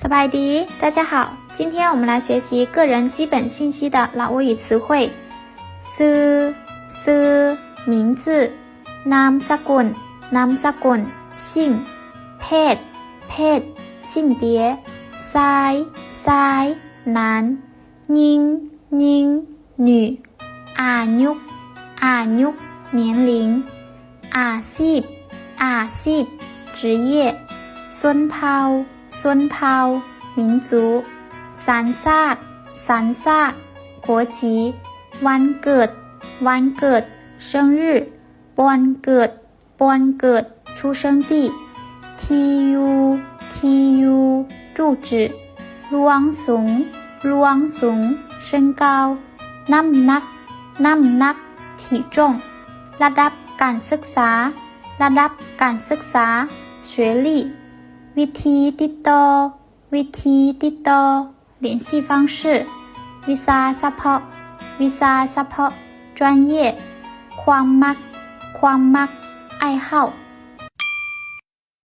ສະບາຍດີ 大家好 今天我们来学习个人基本信息的老挝语词汇。ຊື່ ຊື່ 名字 ນາມສະກຸນ ນາມສະກຸນ 姓 ເພດ ເພດ 性别 ຊາຍ ຊາຍ 男 ຍິງ ຍິງ 女 ອາຍຸ ອາຍຸ 年龄 ອາຊີບ ອາຊີບ 职业 ຊົນເຜົ່າ ຊົນເຜົ່າ 民族 ສັນຊາດ ສັນຊາດ 国籍 ວັນເກີດ ວັນເກີດ 生日 ບ່ອນເກີດ ບ່ອນເກີດ 出生地 ທີ່ຢູ່ ທີ່ຢູ່ 住址 ລວງສູງ ລວງສູງ 身高 ນ້ຳໜັກ ນ້ຳໜັກ 体重 ລະດັບການສຶກສາ ລະດັບການສຶກສາ 学历 ວິທີຕິດຕໍ່ ວິທີຕິດຕໍ່ 联系方式 ວິຊາສະເພາະ ວິຊາສະເພາະ 专业 ຄວາມມັກ ຄວາມມັກ 爱好